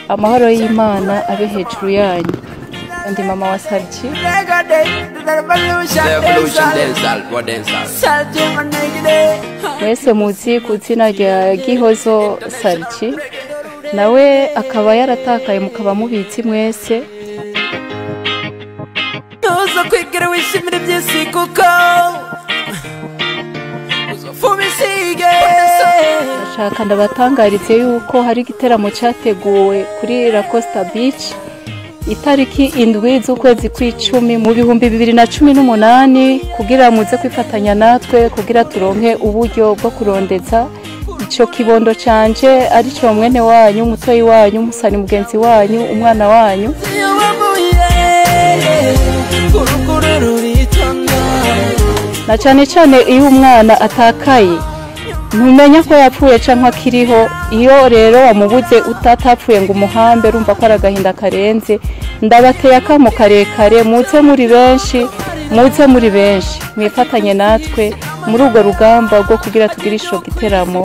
Amahoro y'Imana abe hejuru yanyu. Ndi mama wa Sarji. Mwese muzi ku izina rya Gihozo Sarji, nawe akaba yaratakaye mukaba mubizi mwese. Tuzo wishimira iby'isi kuko Ndashaka ndabatangarize yuko hari igiteramo cyateguwe kuri La Costa Beach itariki 7 z'ukwezi kw'icumi mu 2018 kugira muze kwifatanya natwe kugira turonke uburyo bwo kurondeza ico kibondo canje ari cyo mwene wanyu, umutoyi wanyu, umusani mugenzi wanyu, umwana wanyu. Na cyane cyane iyo umwana atakaye ntumenya ko yapfuye canke akiriho. Iyo rero wamubuze utatapfuye ngo umuhambe, urumva ko ari agahinda karenze. Ndabateye akamo karekare, muze muri benshi, muze muri benshi mwifatanye natwe muri urwo rugamba rwo kugira tugire ico giteramo.